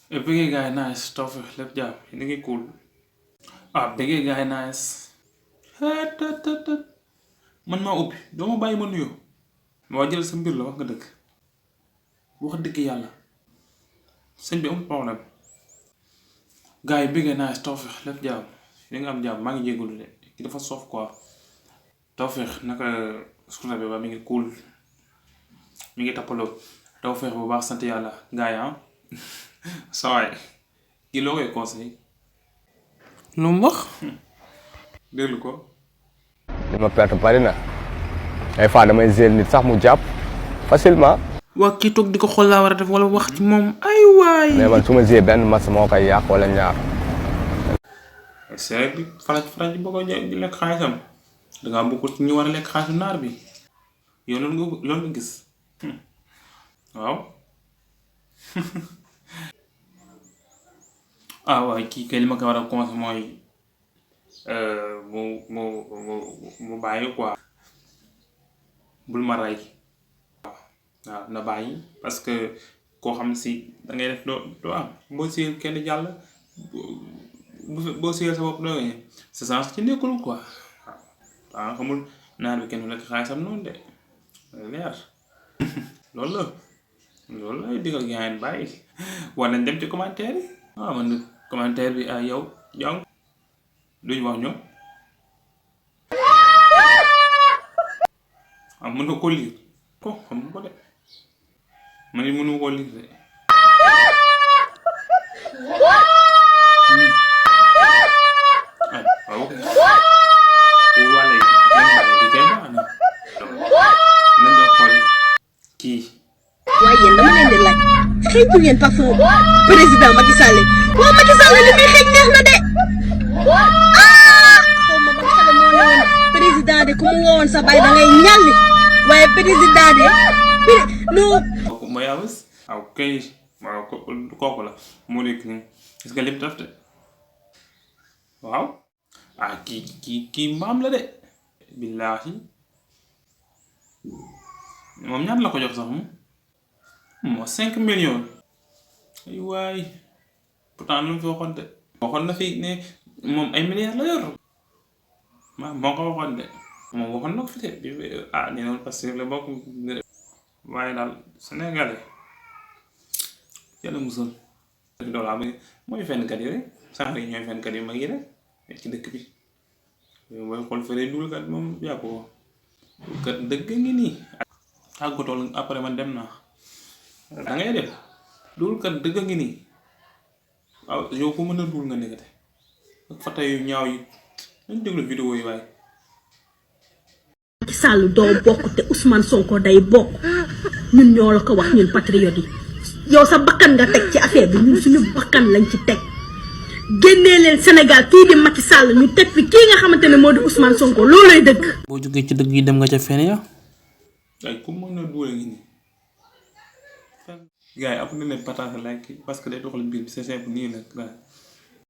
Bëggee gaay nice tawfeex lépp jàmm ni ngi cool bëggee gaay nice tët man maa ubbi doo ma bàyyi ma nuyoo waa jël sa mbir la wax nga dëgg wax dëgg yàlla sëñ bi amul problème gaay yi bëggee nice tawfeex lépp jàmm li nga am jàmm maa ngi jégalu de ki dafa soof quoi tawfeex naka scooter bi ba mi ngi cool mi ngi tappaloo tawfeex bu baax sant yàlla gaay sawaay kii loo koy conseil lu mu wax déglu ko li ma perte bari na ay fois damay jël nit sax mu jàpp facilement. waa kii toog di ko xool laa war a def wala wax ci moom ay waay mais man su ma jëlee benn match moo koy yàq wala ñaar. c'est bi faraj boo ko di lekk xaalisam dangaa bokkul ci ñu war a lekk xaalisu naar bi yow loolu nga gis waaw waaye kii kay li ma ko war a conseil mooy mu bàyyi quoi bul ma rey waaw na bàyyi parce que koo xam si da ngay def doo am boo siyee kenn jàll boo siyee sa bopp doo nga sa sens ci nekkul quoi waaw xamul naar bi kenn du lekk xaalisam noonu de leer loolu lay digal gars yi bàyyi war nañ dem ci commentaire yi man commentaire bi yow jàng duñ wax ñoom mën nga ko lire ko xam nga ko de man it mënu ko lire de waaw ok wala yi kay baax na nañ doon xool kii waaye yéen dama leen di laaj xëytu ngeen parfum président Macky Sall waaw Macky Sall li muy xëy neex na de xaw ma ban xale moo ne woon président de ku mu woowoon sa baay da ngay ñàlli waaye président de non. kooku mooy Awoush waaw kay waaw kooku la moo nekk nii est-ce que lépp daf de waaw kii mbaam la de billaahi moom ñaata la ko jox sax moo 5 millions ay waay pourtant lu mu fi waxoon de waxoon na fi ne moom ay milliards la yor moo ko waxoon de moom waxoon na ko fi de nee na parce que la bokk waaye daal Sénégalais yàlla musal doolaa mooy fenkat yi rek sax yi ñooy fenkat yu mag yi rek ci dëkk bi booy xool fële duulkat moom jàppoo kat dëgg ngi nii tàggatool après man dem naa da ngay dem duul kat dëgg ngi nii waaw yow ko mën a duul nga nekkate ak fata yu ñaaw yi nañ déglu vidéo yi waaye Macky Sall doo bokk te Ousmane Sonko day bokk ñun ñoo la ko wax ñun patriote yi yow sa bakkan nga teg ci affaire bi ñun suñu bakkan lañ ci teg génnee leen Sénégal kii di Macky Sall ñu teg fi kii nga xamante ne moo di Ousmane Sonko loolooy dëgg. boo jógee ci dëgg yi dem nga ca fene ya ay ku mën a duule ngi nii gars yi après ne partage like parce que day doxal mbir bi c'est simple nii nag